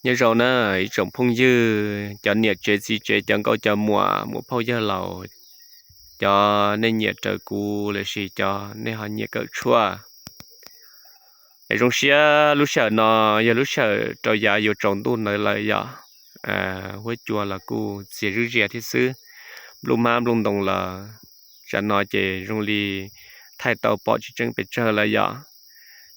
Nyob zoo na ib tsoom phooj ywg, cov niam tsev txiv tsev, cov nkauj cov muam, muam phauj yawg laus, cov nej nyiam raws kuv lossis cov nej ho nyiam kawm tshuaj. Es zoo siab lub sij hawm no yog lub sij hawm rau yav yuav tsaus ntuj ntawd lawm yom. Huab cua los kuj txias zuj zias thiab xwb, nplooj hmab nplooj ntoo los tsam no ces zoo li thaij tau pom tsis tseeb pes tsawg lawm yom.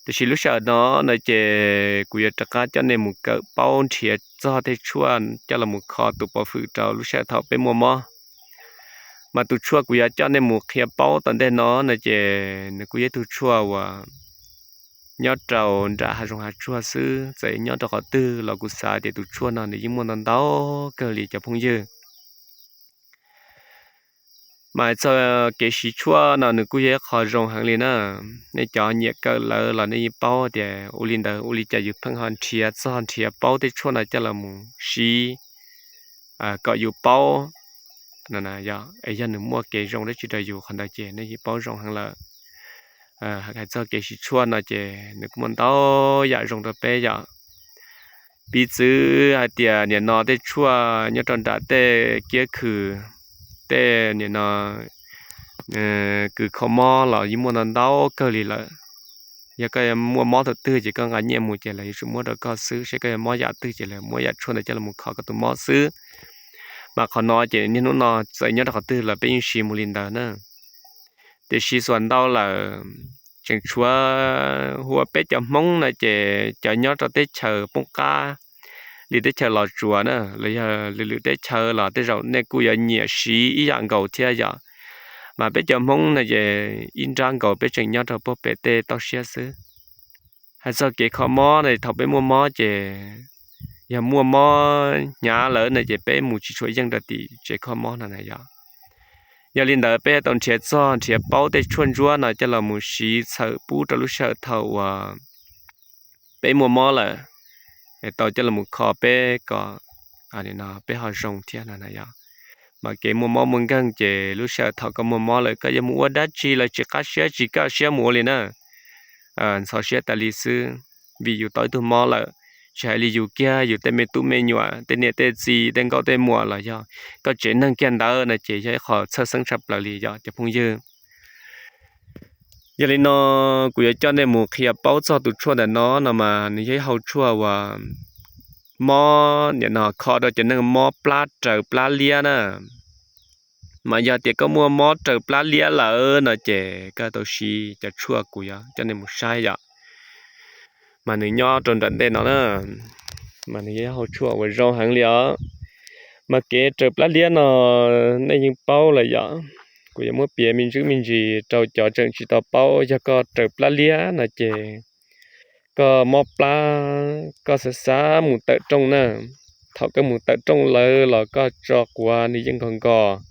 Tiam sis lub sij hawm no no ces kuv yuav rov qab coj nej mus kawm paub nrhiav txog tej tshuaj coj los mus kho tus pov hwm rau lub sij hawm thaum peb muaj mob. Mas tus tshuaj kuv yuav coj nej mus qhia paub tom ntej no no ces nws kuj yog ib tug tshuaj uas nyob rau nram hav zoov hav tsuag xwb, txawm nyob rau qhov twg los kuv xav tias tus tshuaj no nws yeej muaj ntau ntau kawg li cov phooj ywg. Mas txog kev siv tshuaj no nws kuj yog ib qho zoo heev li na. Nej cov nyiam kawm lawm los nej yeej paub tias ua li ntawd ua li cas yus pheej ho nrhiav txog nrhiav paub tej tshuaj no coj los mus siv kom yus paub. Yog nws muaj kev zoo dab tsi rau yus, qhov ntawd ces nej yeej paub zoo heev lawm. Hais txog kev siv tshuaj no ces nws kuj muaj ntau yam zoo rau peb yom. Piv txwv hais tias nim no tej tshuaj nyob rau nram tej kiab khw, tej nim no kws kho mob los yeej muaj ntau ntau kawg li lawm. Yog koj muaj mob thaum twg ces koj nqa nyiaj mus ces lawv yuav tsum muab rau koj xwb, seb koj yuav mob yam twg ces lawv muab yam tshuaj ntawd coj los kho koj tus mob xwb. Mas qhov no ces niaj hnub no txawm nyob rau qhov twg los peb yeej siv mus li ntawd na. Tiam sis xuas ntau lawm tseem tshuav hu ua peb cov Hmoob no ces cov nyob rau teb chaws poob qab li teb chaws Los Tsuas na los yog lwm lwm teb chaws los tej zaum nej kuj yuav nyiam siv ib yam nkaus thiab yom. Mas peb cov Hmoob no ces ib nrab nkaus peb tseem nyob rau puag pem tej toj siab xwb. Hais txog kev kho mob no thaum peb muaj mob ces yog muaj mob hnyav lawm no ces peb mus tsis tshua yeej rau tim tsev kho mob no na yom. Yog li ntawd peb tau nrhiav txog nrhiav paub tej tshuaj ntsuab no coj los mus siv txhawm pub rau lub sij hawm thaum uas peb muaj mob lawm, tau coj los mus kho peb kom peb ho zoo thiab no na yom. Mas kev muaj mob muaj nkeeg ces lub sij hawm thaum koj muaj mob lawm koj yuav mus ua dab tsi los tsis qab siab tsis kaj siab mus ua li na. Ntxhov siab tas li xwb, vim yus tau ib tug mob lawm, tsis hais li yus kiag, yus tej me tub me nyuam, tej niam tej txiv, tej nkauj tej muam los yog koj tsev neeg kiag ntawd no ces yog ib qho txhawj xeeb tshaj plaws li yom cov phooj ywg. Yog li no kuv yuav coj nej mus qhia paub txog tus tshuaj ntawm no no mas nws yog ib hau tshuaj uas mob nim no kho rau cov neeg mob plab raws plab liab na. Mas yog tias koj muaj mob raws plab liab lawm no ces koj tau siv cov tshuaj kuv yuav coj nej mus saib yom. Mas nws nyob rau nram ntej no na, mas nws yog ib hau tshuaj uas zoo heev li os. Mas kev raws plab liab no nej yeej paub lawm yom. Kuv yuav muab piav me ntsis me ntsis rau cov tseem tsis tau paub, yog koj raws plab liab no ces koj mob plab, koj xav xav mus tawm rooj na. Thaum koj mus tawm rooj lawm los koj tso quav nws yeej nkos nkos.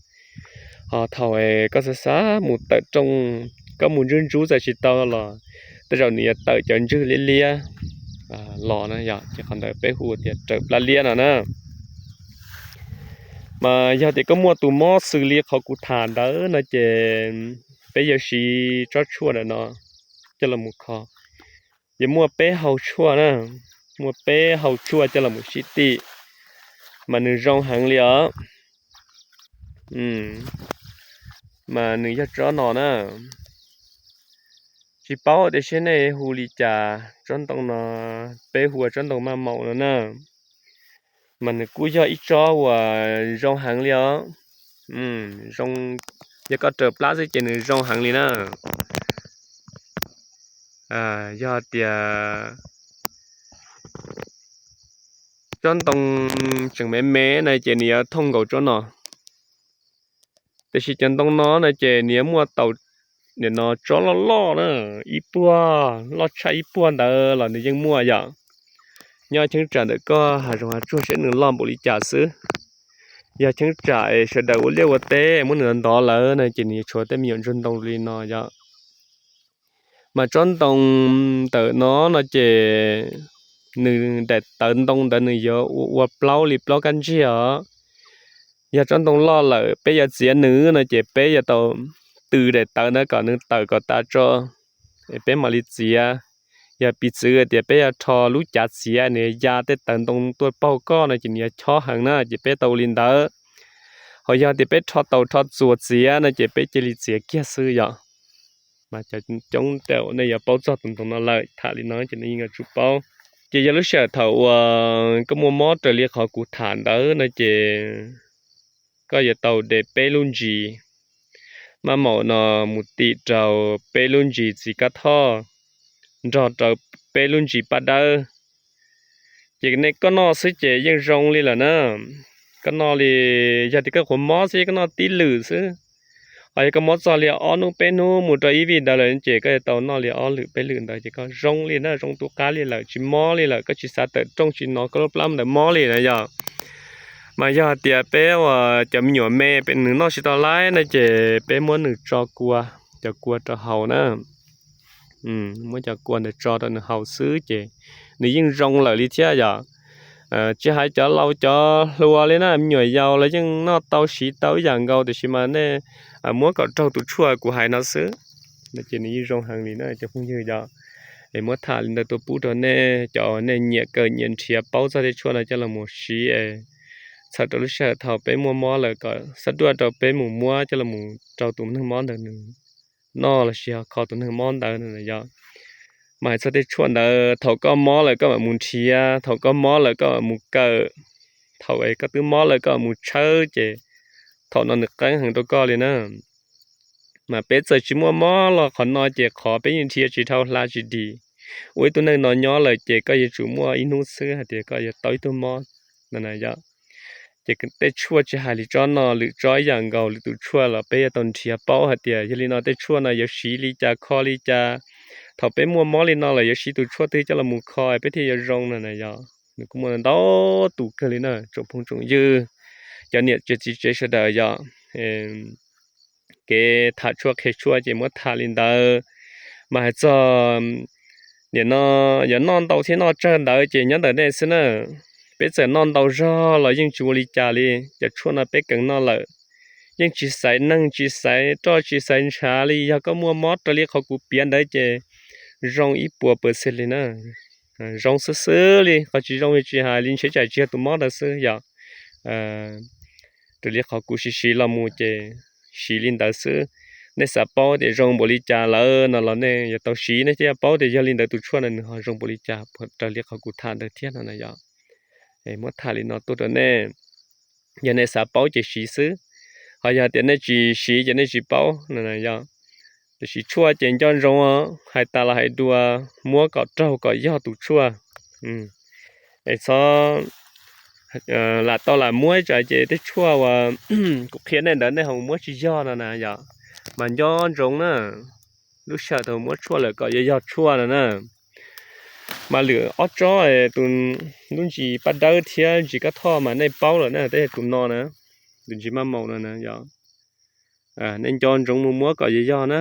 Ho thaum koj xav xav mus tawm rooj, koj mus ntswb ntsub txawm tsis tau los tej zaum nws yuav tawm cov ntswg liab liab los na yom, ces qhov ntawd peb hu tias raws plab liab no na. Mas yog tias koj muaj tus mob xws li qhov kuv tham ntawd no ces peb yuav siv tsob tshuaj ntawm no coj los mus kho. Yuav muaj peb hau tshuaj na, muaj peb hau tshuaj coj los mus sib tim, mas nws zoo heev li os. Mas nws yog tsob no na, tsis paub tias seb nej hu li cas, tsob ntoo no peb hu ua tsob ntoo maj maum no na. Mas nws kuj yog ib tsob uas zoo heev li os. Yog koj raws plab xwb ces nws zoo heev li na. Yog tias tsob ntoo tseem me me na ces nws yuav thooj nkaus tsob no. Tiam sis cov ntoo no na ces nws yuav muaj tau nim no tsob loj loj na, ib puag loj tshaj ib puag ntawd los nws yeej muaj yom. Nyob cheeb tsam ntawm koj hav zoov hav tsuag seb nws loj npaum li cas xwb. Yog cheeb tsam es sawv daws ua liaj ua teb muab nws ntov lawm na ces nws yuav tshuav tej me nyuam ntsuag ntoo li no yom. Mas tsob ntoo ntawm no no ces nws daim tawv ntoo ntawd nws yuav ua ua plaub li plaub kab ntsiag os. Yog tsob ntoo loj lawm peb yuav txiav nws no ces peb yuav tau tw daim tawv ntawd kom nws tawm kom tas tso, peb mam li txiav. Yog piv txwv tias peb yog rho lub cav txiav nws ya tej tawv ntoo tuaj paug koj no ces nws yog chob heev na, ces peb tau ua li ntawd. Ho yog tias peb rho taus rho txuas txiav no ces peb cia li txiav kiag xwb yom. Mas cov coob tej nej yuav paub txog tus ntoo no lawm, tham li no ces nej yeej yuav tsum paub. Ces yog lub sij hawm thaum uas koj muaj mob raws li qhov kuv tham ntawd no ces koj yuav tau de peb lub ntsis maj maum no mus tim rau peb lub ntsis txiv kab thoj nrog rau peb lub ntsis paj dawb. Ces nej koj noj xwb ces yeej zoo li lawm na. Koj noj li, yog tias koj qhuav mob xwb koj noj tib lwm xwb. Ho yog koj mob txog li ob hnub peb hnub mus rau ib vij ntawd lawm ces koj yuav tau noj li ob lwm peb lwm ntawd ces koj zoo li na, zoo tu qab li lawm, tsis mob li lawm, koj tsis xav tawm rooj tsis hnov koj lub plab ntawd mob li na yog. Mas yog hais tias peb uas cov me nyuam me peb nws noj tsis tau laib no ces peb muab nws tso kua, cov kua rau haus na. Muab cov kua ntawd tso rau nws haus xwb ces nws yeej zoo lawm li thiab yom. Tsis hais cov laus cov hluas li na, me nyuam yaus los yeej noj tau siv tau ib yam nkaus, tiam sis mas nej muab kom raug tus tshuaj kuv hais no xwb, ces nws yeej zoo heev li na cov phooj ywg yom. Es muab tham li ntawd tuaj pub rau nej cov nej nyiam kawm nyiam nrhiav paub txog tej tshuaj no coj los mus siv es txhawm rau lub sij hawm thaum peb muaj mob lawm kom xab duaj rau peb mus muab coj los mus rau tus neeg mob ntawd nws noj lossis ho kho tus neeg mob ntawd no yom. Mas hais txog tej tshuaj ntawd thaum koj mob lawm koj mam mus nrhiav, thaum koj mob lawm koj mam mus kawm, thaum es koj twb mob lawm koj mam mus tshawb ces thaum no nws qeeb heev rau koj li na. Mas peb txawm tsis muaj mob los qhov no ces qhov peb yeej nrhiav tsis dhau hla tsis dim. Ua ib tug neeg no nyob lawm ces koj yuav tsum muaj ib hnub xwb hais tias koj yuav tau ib tug mob no na yom. Ces tej tshuaj tsis hais li tsob no lwm tsob ib yam nkaus, lwm tus tshuaj los peb yuav tau nrhiav paub hais tias yog li no tej tshuaj no yuav siv li cas kho li cas. Thaum peb muaj mob li no lawm yuav siv tus tshuaj twg coj los mus kho peb thiaj yuav zoo no na yom. Nws kuj muaj ntau tus kawg li na tsoom phooj tsoom ywg, cov niam tsev txiv tsev sawv daws yom. Kev tham tshuaj qhia tshuaj ces muab tham li ntawd. Mas hais txog nim no yuav noj ntau thiab noj tsawg ntawd ces nyob ntawm nej xwb na. Peb txawm noj ntau zog los yeej tsis ua li cas li, cov tshuaj no peb keev noj lawm yeej tsis xaiv neeg tsis xaiv roj tsis xaiv ntshav li. Yog koj muaj mob raws li qhov kuv piav ntawd ces zoo ib puas pawv xees li na. Zoo xwb xwb li, qhov tsis zoo tsis hais li ntshe tsam tsis yog tus mob ntawd xwb yom. Raws li qhov kuv siv siv los mus ces siv li ntawd xwb. Nej xav paub tias zoo npaum li cas lawm no los nej yuav tau siv nej thiaj paub tias yog li ntawd tus tshuaj no nws ho zoo npaum li cas raws li qhov kuv tham ntawd thiab no na yom. Muab tham li no tuaj rau nej, yog nej xav paub ces siv xwb, ho yog tias nej tsis siv ces nej tsis paub no yom. Tiam sis tshuaj ces nco ntsoov os, hais tas los hais dua, muab kom raug kom yog tus tshuaj. Es txhob lam tau lam muab ib tsam ces tej tshuaj uas kuv qhia nej ntawd nej ho mus muab tsis yog no na yom. Mas nco ntsoov na, lub sij hawm thaum muab tshuaj lawm kom yog yog tshuaj no na. Mas lwm ob tsob, tus lub ntsis paj dawb thiab ntsis kab thoj mas nej paub lawm na, tej tus no na, tus ntsis maj maum no na yom. Nej nco ntsoov mus muab kom yog yog na.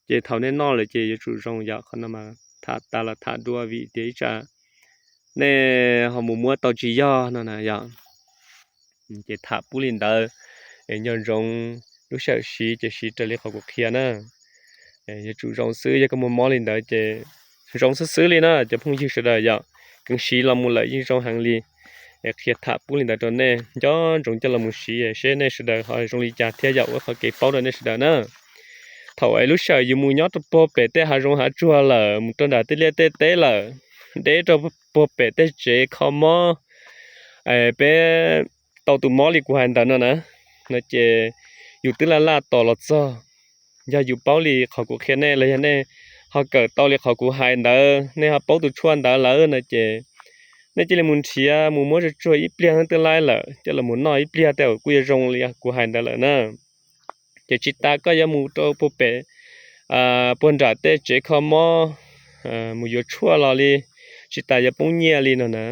Ces thaum nej noj lawm ces yuav tsum zoo yom. Qhov no mas tham tas los tham dua vim tias ib tsam nej ho mus muab tau tsis yog no na yom. Ces tham pub li ntawd, nco ntsoov lub sij hawm siv ces siv raws li qhov kuv qhia na. Yuav tsum zoo xwb, yog koj muaj mob li ntawd ces zoo xwb xwb li na cov phooj ywg sawv daws yom. Keev siv los mus lawm yeej zoo heev li. Qhia tham pub li ntawd rau nej, nco ntsoov coj los mus siv seb nej sawv daws ho zoo li cas thiab yom, ua qhov kev paub rau nej sawv daws na. Thaum es lub sij hawm yus mus nyob rau puag pem tej hav zoov hav tsuag lawm, mus rau nram tej liaj tej teb lawm, deb rau puag pem tej tsev kho mob, peb tau tus mob li kuv hais ntawd no na, no ces yus twb laj laj tos los txog. Yog yus paub li qhov kuv qhia nej los yog nej ho kawm tau li qhov kuv hais ntawd, nej ho paub tus tshuaj ntawd lawm no ces nej cia li mus nrhiav mus muab tsuag tsuag ib pliag twb laib lawm coj los mus noj ib pliag tej zaum kuj yuav zoo li kuv hais ntawd lawm na. Ces tsis tas koj yuav mus rau puag pem puag nram tej tsev kho mob mus yuav tshuaj los li, tsis tas yuav poob nyiaj li no na.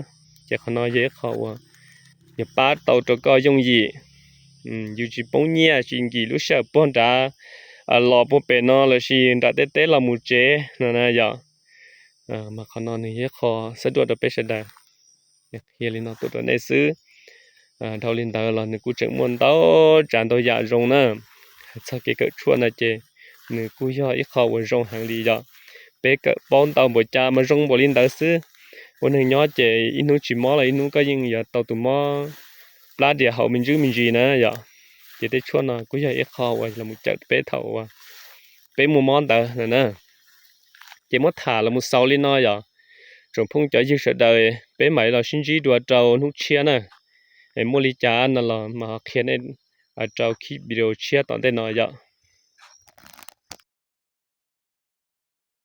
Ces qhov no yog ib qho uas yuav pab tau rau koj yooj yim. Yus tsis poob nyiaj tsis nkim lub sij hawm puag nrad los puag pem no lossis nram tej teb los mus tsev no na yom. Mas qhov no nws yog ib qho xab duaj rau peb sawv daws. Qhia li no tuaj rau nej xwb. Dhau li ntawd los nws kuj tseem muaj ntau tsav ntau yam zoo na. Hais txog kev kawm tshuaj no ces nws kuj yog ib qho uas zoo heev li yom. Peb kawm paub ntau npaum cas mas zoo npaum li ntawd xwb. Ua neeg nyob ces ib hnub tsis mob los ib hnub koj yeej yuav tau tus mob plab diam haus me ntsis me ntsis na yom. Ces tej tshuaj no kuj yog ib qho uas los cawm peb thaum uas peb muaj mob ntawd na. Ces muab tham los xaus li no yom. Tsoom phooj cov ywg sawv daws, peb mam li los sib ntsib dua rau hnub tshiab na. Muaj li cas no los mas ho qhia nej rau video tshiab tom ntej no yom.